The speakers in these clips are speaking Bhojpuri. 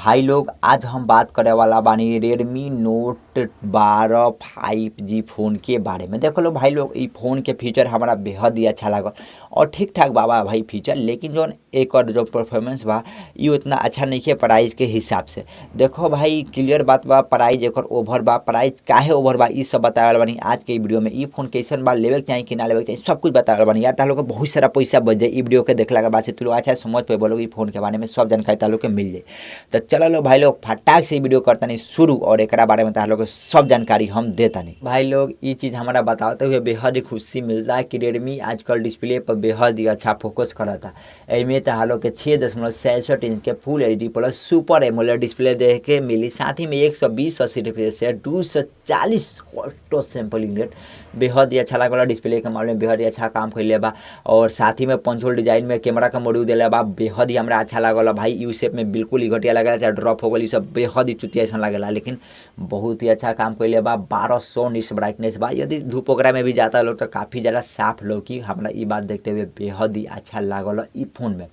भाई लोग आज हम बात करे वाला बानी Redmi Note 12 5G phone के बारे में। देख लो भाई लोग, इ फोन के फीचर हमारा बेहद ही अच्छा लागल और ठीक ठाक बाबा भाई फीचर, लेकिन जौन एक जो परफॉर्मेंस बा इ उतना अच्छा नहीं है प्राइस के हिसाब से। देखो भाई क्लियर बात बा, प्राइस एक ओवर बा। प्राइस काहे ओवर बा इ सब बतावे वाला बानी आज के वीडियो में। इ फोन कैसन बा, लेवे के चाही कि ना लेवे के चाही, सब कुछ बतावे वाला बानी यार। तालो के बहुत सारा पैसा बच जाए इ वीडियो के देखला के बाद से। तू लोग अच्छा समझ पे बोलो इ फोन के बारे में सब जानकारी तालो के मिल जाए। तो चलो लो भाई लोग फटाक से वीडियो करता नहीं शुरू और एक बारे में तालो के सब जानकारी हम देता नहीं। भाई लोग ये चीज़ हमारा बताते हुए बेहद ही खुशी मिलता है कि रेडमी आजकल डिस्प्ले पर बेहद ही अच्छा फोकस करता। एमे तालो के 6.66 इंच के full HD plus super AMOLED display देख के मिली, साथ ही में 120 80 refresh rate, 240 hertz sampling rate, बेहद ही अच्छा लागल। डिस्प्ले के मामले में बेहद ही अच्छा काम कैले बा और साथ ही में पंच होल डिजाइन में कैमरा का मॉड्यूल दिले बा, बेहद ही हमरा अच्छा लागल भाई। You shape में बिल्कुल ही घटिया लगेला, चाहे ड्रॉप हो गई सब बेहद ही चुतिया ऐसा लगेला, लेकिन बहुत ही अच्छा काम कैले बा। 1200 निट्स ब्राइटनेस बा, यदि धूप वगैरह में भी जाता लोग तो काफ़ी ज़्यादा साफ लौकी। हमरा ई बात देखते हुए बेहद ही अच्छा लागल ई फोन में।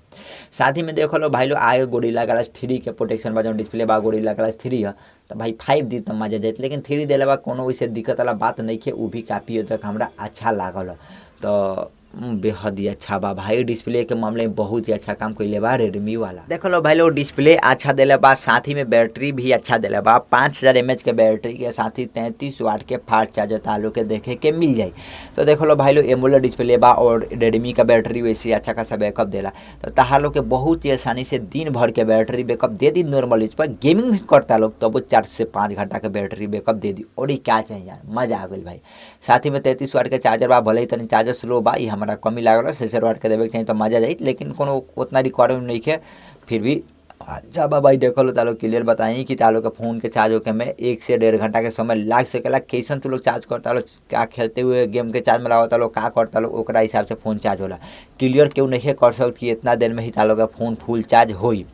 साथ ही में देखो लो भाई लोग आगे गोरिल्ला ग्लास 3 के प्रोटेक्शन बा, जो डिस्प्ले बा गोरिल्ला ग्लास 3 है तो भाई 5 दी तो मजा जाए, लेकिन 3 दिले बा कोनो वैसे दिक्कत वाला बात नहीं है, वो भी काफ़ी हद तक हमरा अच्छा लागल। तो बेहद ही अच्छा बा भाई, डिस्प्ले के मामले में बहुत ही अच्छा काम कैले बा रेडमी वाला। देखो लो भाई लोग डिस्प्ले अच्छा दिले बा, साथ ही में बैटरी भी अच्छा दिले बा। 5000 mAh के बैटरी के साथ ही 33 वाट के फास्ट चार्जर तालो के देखे के मिल जाए। तो देखो लो भाई लोग एमोलेड डिस्प्ले बा और रेडमी का बैटरी वैसे अच्छा खासा बैकअप देला, तो तहार लोग के बहुत ही आसानी से दिन भर के बैटरी बैकअप दे दी। नॉर्मल यूज पर गेमिंग भी करता लोग तब वो 4 से 5 घंटा के बैटरी बैकअप दे दी। और क्या चाहिए यार, मजा आ गई भाई। साथ ही में 33 वाट के चार्जर बा, भले ही तनी चार्जर स्लो बा, ये हमारा कमी लागल, 6 वाट के देवे के चाहिए तो मजा जाए, लेकिन कोनो उतना रिक्वायरमेंट नहीं है। फिर भी अच्छा बा भाई। देखो लो तालो क्लियर बताई कि तालो के फ़ोन के चार्ज होके में 1 से 1.5 घंटा के समय लाग सकेला। कैसन तू लोग चार्ज करता लो, क्या खेलते हुए गेम के चार्ज में लगाता लो, का करता लो, ओकरा हिसाब से फ़ोन चार्ज होला। क्लियर क्यों नहीं कर सकत कि इतना देर में ही तालो का फ़ोन फुल चार्ज होई,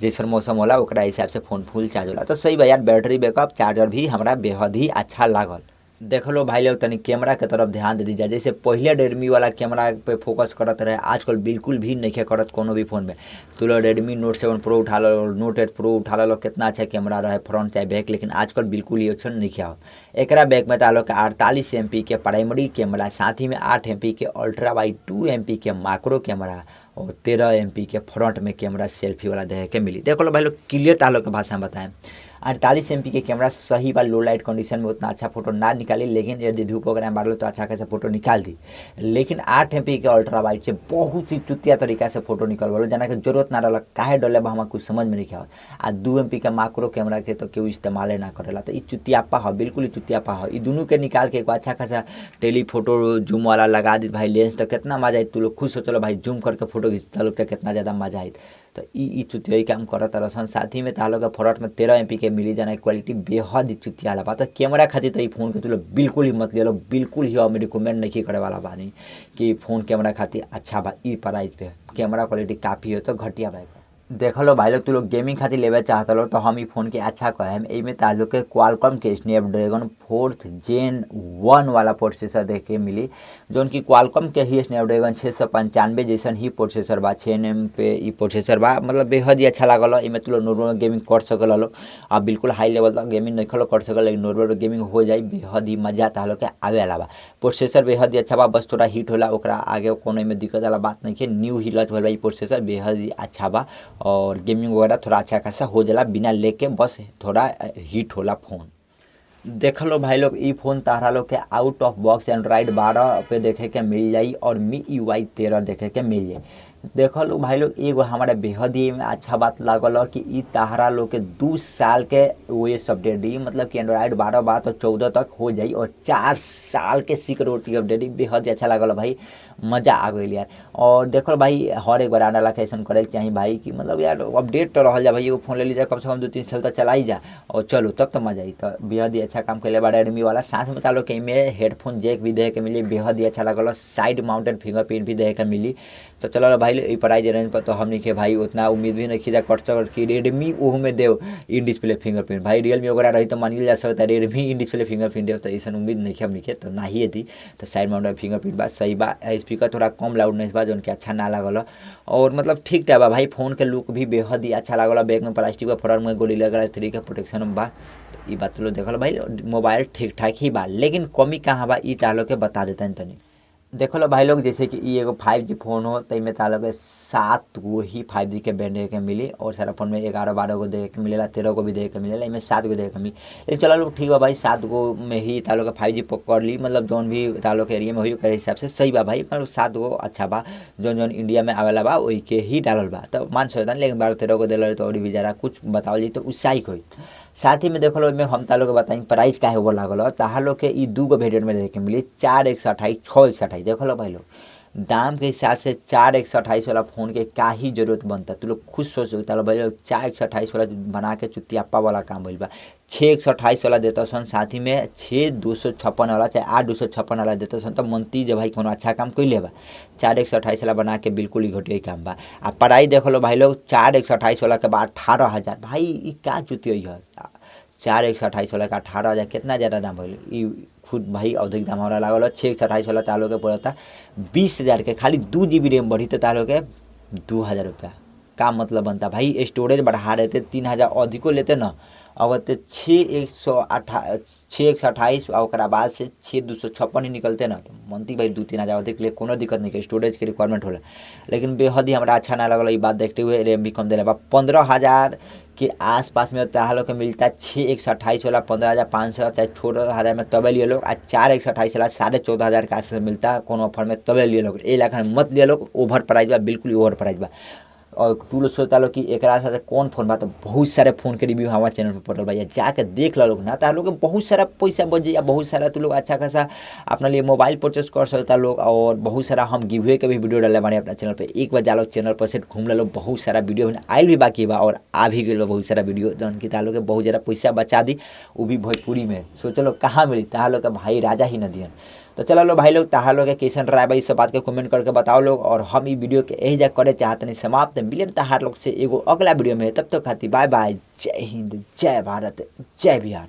जैसन मौसम होला ओकरा हिसाब से फ़ोन फुल चार्ज होला। तो सही बा यार, बैटरी बैकअप चार्जर भी हमारा बेहद ही अच्छा लागल। देख लो भाई लोग तनी कैमरा के तरफ ध्यान दे दीजिए। जैसे पहले रेडमी वाला कैमरा पे फोकस करत रहे, आजकल बिल्कुल भी नहीं करत कोनो भी फोन में। तो लो रेडमी नोट 7 प्रो उठा लो, नोट 8 प्रो उठा लो, कितना अच्छा कैमरा रहे फ्रंट चाहे बैक, लेकिन आजकल बिल्कुल ही अच्छा नहीं आवत। एकरा बैक में तालो के 48 MP के प्राइमरी कैमरा, साथ ही में 8 MP के अल्ट्रा वाइड, 2 MP के माइक्रो कैमरा और 13 MP के फ्रंट में कैमरा सेल्फी वाला देखे के मिली। देखो लो भाई लोग क्लियर तालो के भाषा में बताएं, 48 MP के कैमरा सही बा, लो लाइट कंडीशन में उतना अच्छा फोटो ना निकाली, लेकिन यदि धूप वगैरह मार लो तो अच्छा खासा फोटो निकाल दी। लेकिन 8 MP के अल्ट्रा वाइड से बहुत ही चुतिया तरीका से फोटो निकलवालो, जना के जरूरत ना रहा, काहे डले बा हमारा कुछ समझ में नहीं आवत। आ 2 MP के माइक्रो कैमरा के तो केहू इस्तेमाले ना करेला, तो ई चुतियापा है, बिल्कुल ही चुतियापा है। ई दुनू के निकाल के एक अच्छा खासा टेलीफोटो जूम वाला लगा दी भाई लेंस, तो कितना मजा आई, तू लोग खुश हो चलो भाई जूम करके फोटो खींचता लोग तो कितना ज़्यादा मजा आई। तो ई चुतियाई काम करत रहसन। साथ ही में तालो के फ्रंट में 13 MP के मिली जाना, क्वालिटी बेहद ही चुतिया वाला बा। तो कैमरा खातिर तो ई फोन के तू लोग बिल्कुल ही मत ले लो, बिल्कुल ही हम रिकमेंड नहीं करे वाला बानी कि फोन कैमरा खातिर अच्छा बा। ई प्राइस पे कैमरा क्वालिटी काफ़ी हो तो घटिया बा। देख लो भाई लोग तू लोग गेमिंग खातिर लेवे चाहत लो तो हम ई फोन के अच्छा कहेम। एमे तालो के क्वालकॉम के स्नैपड्रैगन 4th Gen 1 वाला प्रोसेसर देख के मिली, जौन की क्वालकॉम के ही स्नैपड्रैगन 695 जैसन ही प्रोसेसर बा, 6 nm पे ई प्रोसेसर बा, मतलब बेहद ही अच्छा लागल। एमे तू लोग नॉर्मल गेमिंग कर सकल लो, आ बिल्कुल हाई लेवल तक गेमिंग नहीं कर सकल, लेकिन नॉर्मल गेमिंग हो जाए, बेहद ही मजा तालो के आवे वाला बा। प्रोसेसर बेहद ही अच्छा बा, बस थोड़ा हीट होला ओकरा आगे कोनो में दिक्कत वाला बात नहीं है। न्यू ही लॉन्च भइल बा ई प्रोसेसर, बेहद ही अच्छा बा और गेमिंग वगैरह थोड़ा अच्छा खासा हो जाला बिना लेके, बस थोड़ा हीट होला फोन। देख लो भाई लोग ई फोन तारा लोग के आउट ऑफ बॉक्स एंड्रॉइड 12 पे देखे के मिल जाई और मी UI 13 देखे के मिल जाई। देख लो भाई लोग एगो हमारा बेहद ही अच्छा बात लागल कि ई तारा लोग के 2 साल के ओएस अपडेट दी, मतलब कि एंड्रॉइड 12 बा तो 14 तक हो जाई और 4 साल के सिक्योरिटी अपडेट दी, बेहद ही अच्छा लागल भाई, मजा आ गई यार। और देखो भाई हर एक बार आने ला ऐसा करे चाहिए भाई कि मतलब यार अपडेट तो रह जा भाई, एगो फोन ले लीजिए कम से कम 2-3 साल तक चलाई जा और चलो तब तो मजा आई। तो बेहद ही अच्छा काम कैले बा रेडमी वाला। साथ में तालो के में हेडफोन जैक भी देखे के मिली, बेहद ही अच्छा लागल, साइड माउंटेड फिंगरप्रिंट भी देखे के मिली। तो चलो भाई भाई ई प्राइस रेंज पर तो हमनी के भाई उतना उम्मीद भी नहीं खींचा कर सकत कि रेडमी ओहू में देव इन डिस्प्ले फिंगरप्रिंट। भाई रियलमी वगैरह रही तो मानिल जा सकता, रेडमी इन डिस्प्ले फिंगरप्रिंट देव तो ऐसा उम्मीद नहीं हमनी के, तो नाही दी। तो साइड माउंट फिंगरप्रिंट बा सही बा, स्पीकर थोड़ा कम लाउडनेस बा जौन कि अच्छा ना लागल, और मतलब ठीक ठाक बा भाई। फोन के लुक भी बेहद ही अच्छा लागल, बैग में प्लास्टिक बा, फ्रंट में गोरिल्ला ग्लास 3 के प्रोटेक्शन बा। तो ई बात लोग देखल भाई मोबाइल ठीक ठाक ही बा, लेकिन कमी कहाँ बा ई तालो के बता देता तनी। देखो लो भाई लोग, जैसे कि ई एगो 5G phone हो तो इमें तालो के 7 गो ही 5G के बैंड के मिली, और सारा फोन में 11 12 गो देखे के मिलेला, 13 गो भी देखे के मिलेला, इमें 7 गो देखे के मिली। लेकिन चलो लोग ठीक बा भाई, 7 गो में ही तालो के 5G पकड़ ली, मतलब जौन भी तालो के एरिया में होई ओकरे हिसाब से सही बा भाई, मतलब 7 गो अच्छा बा, जौन जौन इंडिया में आवेला बा वही के ही डालल बा तो मान सकता। लेकिन 12 13 गो दिल तो और भी ज़्यादा कुछ बतावल जी तो उत्साहित होई। साथ ही में देखो लो हम तालो के बताई प्राइस काहे ओवर लागल, ताहा लोग के ई 2 गो वेरिएंट में देखे के मिली, 4 128 6 128। देखो लो भाई लोग दाम के हिसाब से 4 128 वाला फोन के का ही जरूरत बनता, तू लोग खुद सोच सकता भाई लोग। 4 128 वाला बना के चुतियापा वाला काम भइल बा, 6 128 वाला देता सन, साथ ही में 6 256 वाला चाहे 8 256 वाला देता सन, तो मनती जब भाई कोनो अच्छा काम कैले बा। 4 128 वाला बना के बिल्कुल ही घटिया काम बा। आ प्राइस देखो लो भाई लोग 4 128 वाला के बाद 18,000, भाई ई का चुतिया है। 4 128 वाला का 18,000 कितना ज़्यादा दाम भइल, ई खुद भाई अधिक दाम हमरा लागल। 6 128 वाला तालो के पड़ता 20,000 के, खाली 2 GB RAM बढ़ी तो तालो के 2,000 रुपया का मतलब बनता भाई। स्टोरेज बढ़ा रहे थे 3,000 अधिको लेते ना, अगर तो 6 128 और ओकरा बाद से 6 256 ही निकलते ना तो मनती भाई 2-3 हज़ार अधिक ले कोनो दिक्कत नहीं, स्टोरेज के रिक्वायरमेंट होला। लेकिन बेहद ही हमरा अच्छा ना लगल ई बात देखते हुए रैम भी कम दिला बा। 15,000 के आसपास में ताहा लोग के मिलता 6 128 वाला 15,500 चाहे 16,000 में तबे लिए लोग, आ 4 128 वाला 14,500 के आसपास मिलता कोनो ऑफर में तबे लिए लोग। ए लाख मत लिए लोग, ओवर प्राइस बा, बिल्कुल ओवर प्राइस बा। और तू लोग सोचता लो कि एकरा साथ कौन फोन बा, तो बहुत सारे फोन के रिव्यू हमारे चैनल पर पड़ल बा, जाके देख लो ना, तो लोग बहुत सारा पैसा बच जाए, बहुत सारा तू लोग अच्छा खासा अपना लिए मोबाइल परचेस कर सकता लोग। और बहुत सारा हम गिववे के भी वीडियो डाले बानी अपना चैनल पर, एक बार जा लो चैनल पर से घूम लो, बहुत सारा वीडियो आयल भी बाकी बा और आ भी गई बहुत सारा वीडियो जौन की तालो के बहुत ज़्यादा पैसा बचा दी, वो भी भोजपुरी में। सोच लो कहाँ मिली, ताहा लोग के भाई राजा ही न दियन। तो चलो लो भाई लोग ताहा लोग के कैसन राय भाई सब बात के कमेंट करके बताओ लोग, और हम ई वीडियो के यही जा करे चाहते नहीं समाप्त। मिले तहार लोग से एगो अगला वीडियो में, तब तक खातिर बाय बाय, जय हिंद, जय भारत, जय बिहार।